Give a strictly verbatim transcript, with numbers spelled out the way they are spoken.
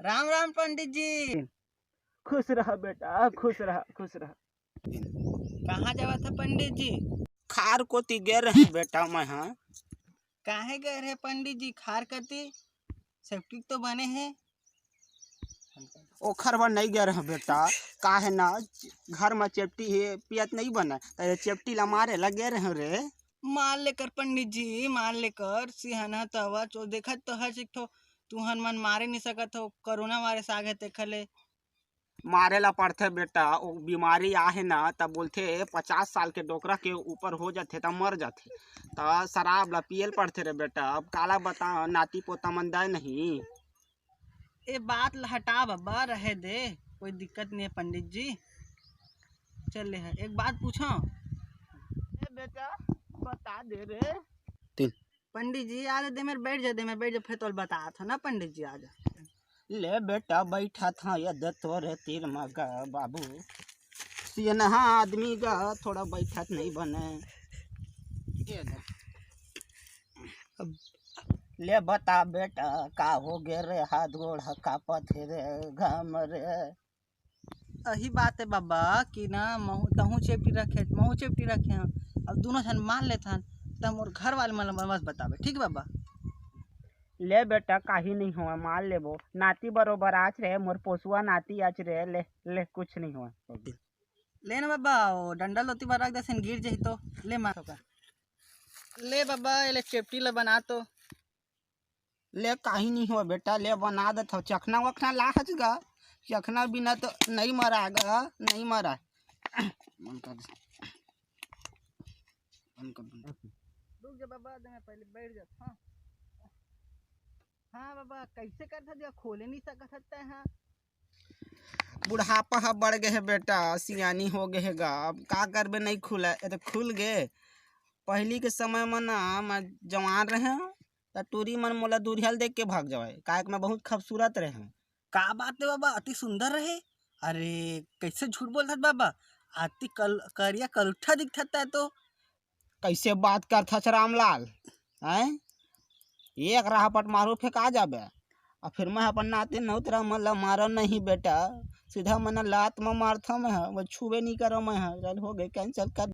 राम राम पंडित जी। खुश रह बेटा, खुश रह, खुश रह। कहाँ जावत ह पंडित जी? खार कोती गे रहे बेटा मैं ह। काहे गे रहे पंडित जी खार कती? सेप्टिक तो बने हे। ओखर बर नइ गे रहे बेटा, काहे ना घर म चेपटी हे, पियत नइ बने, त ये चेपटी ला मारे ला गे रहे रे। मार लेकर पंडित जी, मार लेकर। सियान ह तवा चो देखत तो हस एक ठो, तुहन मन मारे नइ सकत हो, कोरोना वायरस आ गे तेखर ले। मारे ला पड़थे बेटा, ओ बीमारी आहे ना, त बोलथे पचास साल के डोकरा के ऊपर हो जाथे त मर जाथे, त शराब ला पिए ल पड़थे रे बेटा। अब काला बताओ, नाती पोता मन दाय नहीं। ए बात ला हटा बाबा, रहे दे, कोई दिक्कत नहीं है पंडित जी। चल ले है, एक बात पूछो। ए बेटा, बता दे रे। तीन। पंडित जी, आ जा दे मेर, बैठ जा दे मेर, बैठ जा, फिर तोल बतात हो ना पंडित जी, आ जा। ले बेटा, बैठत हँव ये दे तोरे तीर म ग बाबू। सियनहा आदमी ग थोड़ा बैठत नइ बने। ये दे। अब ले बता बेटा, का हो गे रे, हाथ गोड़ ह कांपत हे रे, घाम रे। अही बात हे बाबा कि ना, महू, तहूँ चेपटी रखे, महूँ चेपटी रखे हन। अब दूनों झन मार लेथन, त मोर घर वाले मन ला मत बताबे, ठीक बाबा? ले बेटा, काही नहीं होय, मार लेबो। नाती बरोबर आच रे, मोर पोसुआ नाती आच रे, ले, ले, कुछ नहीं होय। ले ना बाबा, वो डंडा लोती बर रख देसन, गिर जाही तो। ले मार ओकर। ले बाबा, ये ले चेपटी ला बना तो। ले, काही नहीं होय बेटा, ले बना देत हँव। चखना वखना लाहच गा, चखना बिना तो नहीं मरा गा, नहीं मरा। बंद कर दे। बंद कर, बंद कर। रुक जा बाबा, दे मैं पहले बैठ जात हँव। हाँ बाबा, कैसे करत हस, खोले नहीं सकत हस तैं हा? बुढ़ापा ह बढ़ गे हे बेटा, सियानी हो गे हे गा, अब का करबे, नहीं खुला, ये तो खुल गे। पहली के समय म ना, मैं जवान रहे हँव, त टूरी मन मोला दूरिहा ले देख के भाग जावय, काहे कि मैं बहुत खूबसूरत रहे हँव। का बात हे बाबा, अति सुंदर रहे। अरे, कैसे झूठ बोलत हस बाबा, अति कल-, करिया कलुट्ठा दिखत हस तैं तो। कैसे बात करत हस रामलाल, हैं? एक राहपट मारू फेंका जाबे। अउ फिर मैं अपन नाती नौतरा मन ला मारो नहीं बेटा, सीधा मन लात म मारथँव मैं ह, वो छुबे नहीं करो मैं ह। चल हो गे, cancel कर।